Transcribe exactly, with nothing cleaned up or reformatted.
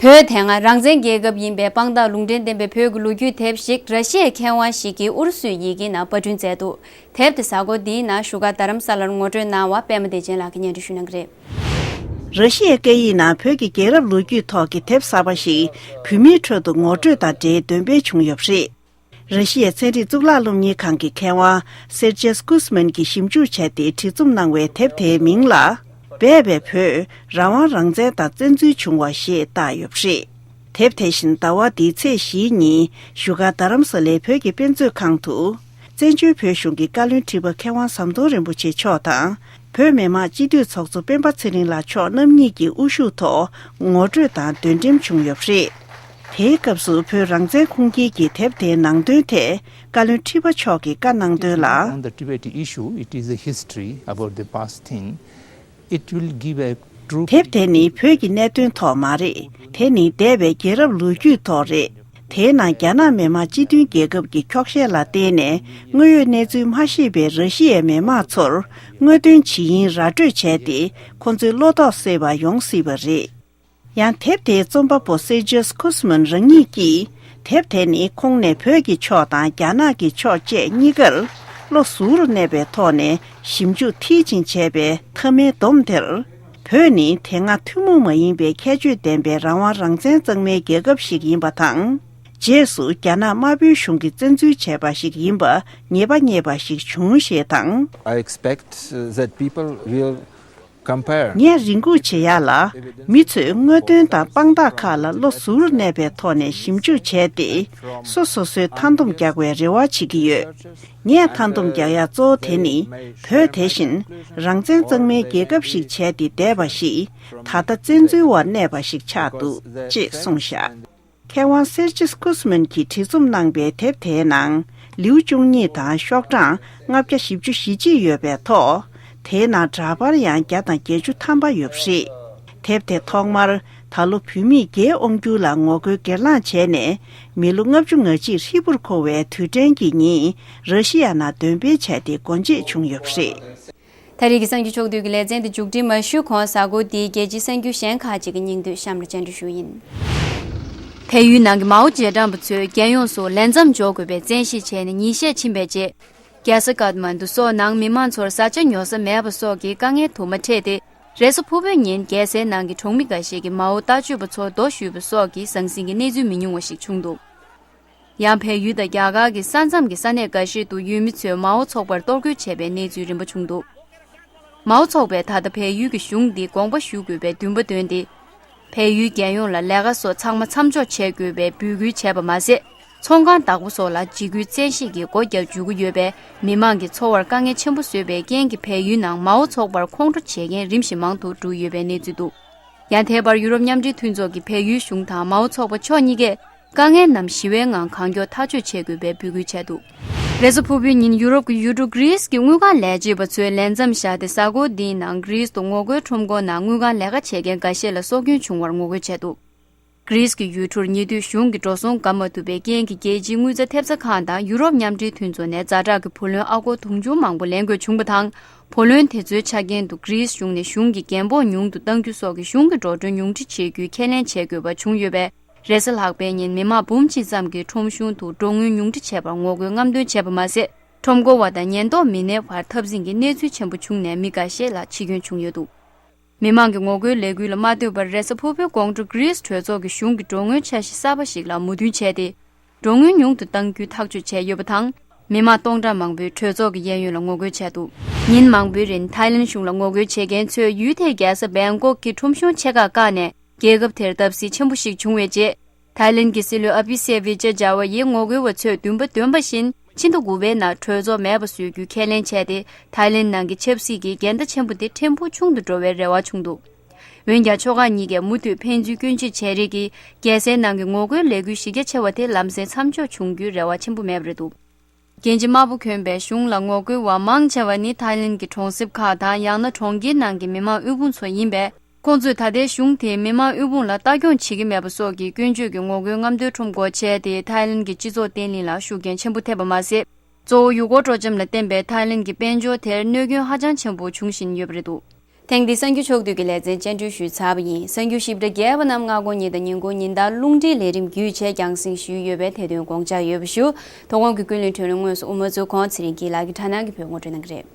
བོད་དེ་སྔ་རང་བཙན་རྒྱལ་ཁབ་ཡིན་པའི་དཔང་རྟགས་ལུང་འདྲེན་ལྡན་པའི་བོད་ཀྱི་ལོ་རྒྱུས་དེབ་ཞིག་ར་ཤི་ཡའི་མཁས་དབང་ཞིག་གིས་ཨུ་རུ་སུའི་ཡི་གེ་ནང་པར་སྐྲུན་མཛད་འདུག་དེབ་དེ་གཟའ་འཁོར་འདིའི་ནང་བཞུགས་སྒར་རྡ་རམ་ས་ལར་ངོ་སྤྲོད་གནང་བ་པད་མ་བདེ་ཆེན་ལགས་ཀྱིས་སྙན་སྒྲོན་ཞུ་གནང་གི་རེད། ར་ཤི་ཡའི་སྐད་ཡིག་ནང་བོད་ཀྱི་རྒྱལ་རབས་ལོ་རྒྱུས་ཐོག་གི་དེབ་གསར་པ་ཞིག་བོད་མིའི་ཁྲོད་དུ་ངོ་སྤྲོད་དང་འབྲེལ་འདོན་སྤེལ་བྱུང་ཡོད་པ་རེད། ར་ཤི་ཡའི་ཚན་རིག་གཙུག་ལག་སློབ་གཉེར་ཁང་གི་མཁས་དབང་སེར་ཇེས་ཀུས་མན་གྱིས་ཞིབ་འཇུག་བྱས་ཏེ་བྲིས་རྩོམ་གནང་བའི་དེབ་དེའི་མིང་ལ། སྦས་པའི་བོད། རང་དབང་རང་བཙན་དང་བཙན་འཛུལ་བྱུང་བ་ཞེས་བཏགས་ཡོད་པ་རེད། དེབ་དེ་བཞིན་ཟླ་བ་འདིའི་ཚེས་བཞིའི་ཉིན་བཞུགས་སྒར་རྡ་རམ་ས་ལའི་བོད་ཀྱི་དཔེ་མཛོད་ཁང་དུ། བཙན་བྱོལ་བོད་གཞུང་གི་བཀའ་བློན་ཁྲི་པ་མཁས་དབང་ཟམ་གདོང་རིན་པོ་ཆེ་མཆོག་དང་། བོད་མི་མང་སྤྱི་འཐུས་ཚོགས་གཙོ་སྤེན་པ་ཚེ་རིང་ལགས་མཆོག་རྣམ་གཉིས་ཀྱི་དབུ་བཞུགས་ཐོག་ངོ་སྤྲོད་དང་འདོན་འགྲེམས་བྱུང་ཡོད་པ་རེད། དེའི་སྐབས་སུ་བོད་རང་བཙན་ཁུངས་སྐྱེལ་གྱི་དེབ་དེའི་ནང་དོན་ཐད་བཀའ་བློན་ཁྲི་པ་མཆོག་གིས་བཀའ་གནང་དོན་ལ། On the Tibet issue, it is a history about the past thing. It will give a true དེབ་དེ་ནི་བོད་ཀྱི་གནད་དོན་ཐོག་མ་རེད། དེ་ནི་འདས་པའི་རྒྱལ་རབས་ལོ་རྒྱུས་ཐོག་རེད། དེའི་ནང་རྒྱ་ནག་མི་དམངས་སྤྱི་མཐུན་རྒྱལ་ཁབ་ཀྱི་འཁྱོག་བཤད་ལ་བརྟེན་ནས་དངོས་ཡོད་གནས་ཚུལ་མ་ཤེས་པའི་ར་ཤི་ཡའི་མི་མང་ཚོར་དངོས་དོན་ཇི་ཡིན་ར་སྤྲོད་བྱས་ཏེ་ཁོང་ཚོའི་བློ་དོགས་སེལ་བ་ཡོང་སྲིད་པ་རེད། ཡང་དེབ་དེའི་རྩོམ་པ་པོ་སེར་ཇེས་ཀུས་མན་རང་ཉིད་ཀྱིས། དེབ་དེ་ནི་ཁོང་ནས་བོད་ཀྱི་ཕྱོགས་དང་རྒྱ་ནག་གི་ཕྱོགས་བཅས་གཉིས་ཀར་བློ་གཟུ་བོར་གནས་པའི་ཐོག་ནས་ཞིབ་འཇུག་མཐིལ་ཕྱིན་བྱས་པའི་མཐའ་མའི་སྡོམ་དེར། བོད་ནི་དེ་སྔ་ཐུན་མོང་མ་ཡིན་པའི་ཁྱད་ཆོས་ལྡན་པའི་རང་དབང་རང་བཙན་གཙང་མའི་རྒྱལ་ཁབ་ཞིག་ཡིན་པ་དང་། རྗེས་སུ་རྒྱ་ནག་དམར་པོའི་གཞུང་གིས་བཙན་འཛུལ་བྱས་པ་ཞིག་ཡིན་པ་ངེས་པ་རྙེད་པ་ཞིག་བྱུང་ཞེས་དང་། I expect that people will compare. ངས་རེ་སྒུག་བྱེད་ཡག་ལ། མི་ཚོས་དངོས་དོན་དང་དཔང་རྟགས་ཁག་ལ་བློ་གཟུ་བོར་གནས་པའི་ཐོག་ནས་ཞིབ་འཇུག་བྱས་ཏེ། སོ་སོ་སོའི་མཐའ་སྡོམ་རྒྱག་པའི་རེ་བ་བྱེད་ཀྱི་ཡོད། ངས་མཐའ་སྡོམ་རྒྱག་ཡག་གཙོ་བོ་དེ་ནི། བོད་དེ་བཞིན་རང་བཙན་གཙང་མའི་རྒྱལ་ཁབ་ཞིག་བྱས་ཏེ་བསྡད་པ་ཞིག་ད་ལྟ་བཙན་འཛུལ་བར་གནས་པ་ཞིག་ཆགས་འདུག་ཅེས་གསུངས་བཞག་མཁས་དབང་སེར་ཇེས་ཀུས་མན་གྱིས་བྲིས་རྩོམ་གནང་པའི་དེབ་དེའི་ནང་ལེའུ་བཅུ་གཉིས་དང་ཤོག་གྲངས་ལྔ་བརྒྱ་བཞི་བཅུ་ཞེ་གཅིག་ཡོད་པའི་ཐོག་དེའི་ནང་འདྲ་པར་ཡང་བརྒྱ་དང་བརྒྱད་ཅུ་ཐམ་པ་ཡོད་པ་རེད། དེབ་དེ་ཐོག་མར་ད་ལོ་བོད་མིས་རྒྱའི་དབང་སྒྱུར་ལ་ངོ་རྒོལ་སྒེར་ལངས་བྱས་ནས་མི་ལོ་ལྔ་བཅུ་ང་གཅིག་ཧྲིལ་པོར་འཁོར་བའི་དུས་དྲན་གྱི་ཉིན་ར་ཤི་ཡ་ནང་འདོན་སྤེལ་བྱས་ཏེ་སྒོ་འབྱེད་བྱུང་ཡོད་པ་རེད། ད་རེས་ཀྱི་གསར་འགྱུར་ཕྱོགས་བསྡུས་ཀྱི་ལེ་ཚན་འདི་མཇུག་སྒྲིལ་མ་ཞུས་གོང་གཟའ་འཁོར་འདིའི་རྒྱལ་སྤྱིའི་གསར་འགྱུར་གཞན་ཁག་ཅིག་གི་སྙིང་བསྡུས་གཤམ་ལ་སྤྱན་འབུལ་ཞུ་ཡིན། བལ་ཡུལ་ནང་གི་མའོ་རྗེས་འབྲང་པ་ཚོས་རྒྱལ་ཡོངས་སུ་ལས་མཚམས་འཇོག་དགོས་པའི་བཙན་ཤེད་བྱས་ནས་ཉིན་ཤས་ཕྱིན་པའི་རྗེས། རྒྱལ་ས་ཀཏ་མན་ཌུ་སོགས་ནང་མི་མང་ཚོར་བཟའ་བཅའ་ཉོ་ས་མེད་པ་སོགས་ཀྱི་དཀའ་ངལ་དུ་མ་འཕྲད་དེ། རེས་གཟའ་ཕུར་བུའི་ཉིན་རྒྱལ་སའི་ནང་གི་གྲོང་མི་འགའ་ཞིག་གིས་མའོ་ལྟ་སྤྱོད་པ་ཚོར་རྡོ་གཞུས་པ་སོགས་ཀྱི་ཟང་ཟིང་གི་གནས་ཚུལ་མི་ཉུང་བ་ཞིག་བྱུང་འདུག་ཡང་བལ་ཡུལ་དང་རྒྱ་གར་གྱི་ས་མཚམས་ཀྱི་ས་གནས་འགའ་ཞིག་ཏུ་ཡུལ་མི་ཚོས་མའོ་ཚོགས་པར་གཏོར་རྒོལ་བྱས་པའི་གནས་ཚུལ་རིམ་པ་བྱུང་འདུག་མའོ་ཚོགས་པས་ད་ལྟ་བལ་ཡུལ་གྱི་གཞུང་འདི་དགོངས་པ་ཞུ་དགོས་པའི་འདུན་པ་བཏོན་ཏེ། བལ་ཡུལ་རྒྱལ་ཡོངས་ལ་ལས་ཀ་སོགས་ཚང་མ་མཚམས་འཇོག་བྱེད་དགོས་པའི་འབོད་སྐུལ་བྱས་པ་མ་ཟད། ཚོང་ཁང་བདག་པོ་སོགས་ལ་འཇིགས་སྐུལ་བཙན་ཤེད་ཀྱིས་སྒོ་རྒྱག་འཇུག་གི་ཡོད་པས། མི་མང་གི་འཚོ་བར་དཀའ་ངལ་ཆེན་པོ་བཟོས་པའི་རྐྱེན་གྱིས་བལ་ཡུལ་ནང་མའོ་ཚོགས་པར་ཁོང་ཁྲོ་བྱེད་མཁན་རིམ་བཞིན་མང་དུ་འགྲོ་ཡོད་པའི་གནས་ཚུལ་འདུག་ཡང་དེ་བར་ཡུ་རོབ་མཉམ་འབྲེལ་མཐུན་ཚོགས་ཀྱིས་བལ་ཡུལ་གཞུང་དང་མའོ་ཚོགས་པ་ཕྱོགས་གཉིས་ཀས་དཀའ་ངལ་རྣམས་ཞི་བའི་ངང་གང་མགྱོགས་ཐག་གཅོད་བྱེད་དགོས་པའི་འབོད་སྐུལ་བྱས་འདུག་རེས་གཟའ་ཕུར་བུའི་ཉིན་ཡུ་རོབ་ཀྱི་ཡུལ་གྲུ་གྷི་རིས་ཀྱི་དངུལ་ཁང་ལས་བྱེད་པ་ཚོས་ལས་མཚམས་བཞག་སྟེ། གཟའ་འཁོར་འདིའི་ནང་གྷི་རིས་དུ་ངོ་རྒོལ་ཁྲོམ་སྐོར་ནང་དངུལ་ཁང་ལས་ཀ་བྱེད་མཁན་འགའ་ཤས་ལ་སྲོག་སྐྱོན་བྱུང་བར་ངོ་རྒོལ་བྱས་འདུག་གྷི་རིས་ཀྱི་ཡུལ་གྲུར་ཉེ་དུས་གཞུང་གི་འགྲོ་སོང་བཀག་མ་ཐུབ་པའི་རྐྱེན་གྱིས། རྒྱལ་སྤྱིའི་དངུལ་རྩ་ཐེབས་རྩ་ཁང་དང་ཡུ་རོབ་མཉམ་འབྲེལ་མཐུན་ཚོགས་ནས་ཛ་དྲག་གི་བུ་ལོན་ཨ་སྒོར་དུང་ཕྱུར་མང་པོ་ལེན་དགོས་བྱུང་བ་དང་། བུ་ལོན་དེ་ཚོའི་ཆ་རྐྱེན་དུ་གྷི་རིས་གཞུང་ནས་གཞུང་གི་འགན་སྤོགས་ཉུང་དུ་གཏང་རྒྱུ་སོགས་ཀྱི་གཞུང་གི་འགྲོ་གྲོན་ཉུང་འཕྲི་བྱེད་རྒྱུའི་ཁས་ལེན་བྱེད་དགོས་པ་བྱུང་ཡོད་པས། རེས་གཟའ་ལྷག་པའི་ཉིན་མི་མང་འབུམ་གཅིག་ཙམ་གྱིས་ཁྲོམ་གཞུང་དུ་འགྲོ་དངུལ་ཉུང་འཕྲི་བྱས་པར་ངོ་རྒོལ་རྔམ་སྟོན་བྱས་པ་མ་ཟད། ཁྲོམ་སྐོར་བ་དང་ཉེན་རྟོག་མི་སྣའི་བར་འཐབ་འཛིང་གི་གནས་ཚུལ་ཆེན་པོ་བྱུང་ནས་མི་འགའ་ཤས་ལ་འཆི་སྐྱོན་བྱུང་ཡོད་འདུག་མི་མང་གི་ངོ་རྒོལ་ལས་འགུལ་ལ་མ་ལྟོས་པར། རེས་གཟའ་ཕུར་བུའི་དགོང་དྲོ་གྷི་རིས་གྲོས་ཚོགས་ཀྱིས་གཞུང་གི་འགྲོ་དངུལ་འཆར་གཞི་གསར་པ་ཞིག་ལ་མོས་མཐུན་བྱས་ཏེ། འགྲོ་དངུལ་ཉུང་དུ་གཏང་རྒྱུའི་ཐག་གཅོད་བྱས་ཡོད་པ་དང་། མི་མང་སྟོང་ཕྲག་མང་པོས་གྲོས་ཚོགས་ཀྱི་གཡས་གཡོན་ལ་ངོ་རྒོལ་བྱས་འདུག་ཉིན་མང་པོའི་རིང་ཐའི་ལན་གཞུང་ལ་ངོ་རྒོལ་བྱེད་མཁན་ཚོས་ཡུལ་དེའི་རྒྱལ་ས་བེང་ཀོག་གི་ཁྲོམ་གཞུང་ཆེ་ཁག་བཀག་ནས། རྒྱལ་ཁབ་དེར་བརྡབ་གསིག་ཆེན་པོ་ཞིག་བྱུང་བའི་རྗེས། ཐའི་ལན་གྱི་སྲིད་བློན་ཨ་བྷི་སེ་བྷི་ཅ་ཇཱ་ཝ་ཡིས་ངོ་རྒོལ་བ་ཚོས་འདུན་པ་འདོན་པ་བཞིན། ཕྱི་ཟླ་དགུ་པའི་ནང་གྲོས་ཚོགས་མེད་པ་བཟོ་རྒྱུའི་ཁས་ལེན་བྱས་ཏེ། ཐའི་ལན་ནང་གི་ཆབ་སྲིད་ཀྱི་འགལ་ཟླ་ཆེན་པོ་དེ་ཕྲན་བུ་ཆུང་དུ་འགྲོ་བའི་རེ་བ་བྱུང་འདུག་འོན་ཀྱང་། ཕྱོགས་ཁག་གཉིས་ཀས་མུ་མཐུད་ཕན་ཚུན་སྐྱོན་བརྗོད་བྱས་རིགས་ཀྱིས། རྒྱལ་སའི་ནང་གི་ངོ་རྒོལ་ལས་འགུལ་གཞི་རྒྱ་ཆེ་བ་དེ་ལམ་སེང་མཚམས་འཇོག་བྱུང་རྒྱུའི་རེ་བ་ཆེན་པོ་མེད་པ་རེད་འདུག་རྒྱལ་སྤྱི་དམར་པོ་གྱོན་པའི་གཞུང་ལ་ངོ་རྒོལ་བ་མང་ཆེ་བ་ནི་ཐའི་ལན་གྱི་གྲོང་གསེབ་ཁག་དང་། ཡང་ན་གྲོང་ཁྱེར་ནང་གི་མི་མང་དབུལ་ཕོངས་ཚོ་ཡིན་པས། ཁོང་ཚོས་ད་ལྟའི་གཞུང་དེས་མི་མང་དབུལ་ཕོངས་ལ་ལྟ་སྐྱོང་བྱེད་ཀྱི་མེད་པ་སོགས་ཀྱི་སྐྱོན་བརྗོད་ཀྱིས་ངོ་རྒོལ་རྔམ་སྟོན་ཁྲོམ་སྐོར་བྱས་ཏེ། ཐའི་ལན་གྱི་སྤྱི་ཚོགས་བརྟན་ལྷིང་ལ་ཤུགས་རྐྱེན་ཆེན་པོ་ཐེབས་པ་མ་ཟད། གཙོ་བོ་ཡུལ་སྐོར་སྤྲོ་འཆམ་ལ་བརྟེན་པའི་ཐའི་ལན་གྱི་དཔལ་འབྱོར་དེར་གནོད་སྐྱོན་ཧ་ཅང་ཆེན་པོ་འབྱུང་བཞིན་ཡོད་པ་རེད་འདུག་ཐེངས་འདིའི་གསར་འགྱུར་ཕྱོགས་བསྡུས་ཀྱི་ལེ་ཚན་སྤྱན་འབུལ་ཞུས་ཚར་བ་ཡིན། གསར་འགྱུར་ཞིབ་ཕྲ་རྒྱས་པ་རྣམས་སྔ་དགོང་ཉིན་དང་ཉིན་གུང་ཉིན་ལྟར་རླུང་འཕྲིན་ལས་རིམ་བརྒྱུད་བྱས་རྒྱང་སྲིང་ཞུས་ཡོད་པས་དེ་དོན་དགོངས་འཇགས་ཡོད་པ་ཞུ། མཐོ་སྒང་གི་ཀུན་གླེང་ཁྲོད་ནས་དངོས་སུ་དབུ་མ་འཛུགས་ཁང་ཚེ་རིང་སྐྱིད་ལགས་ཀྱིས་དྲ་སྣང་གི་བརྒྱུད་ངོ་སྤྲོད་གནང་གི་རེད།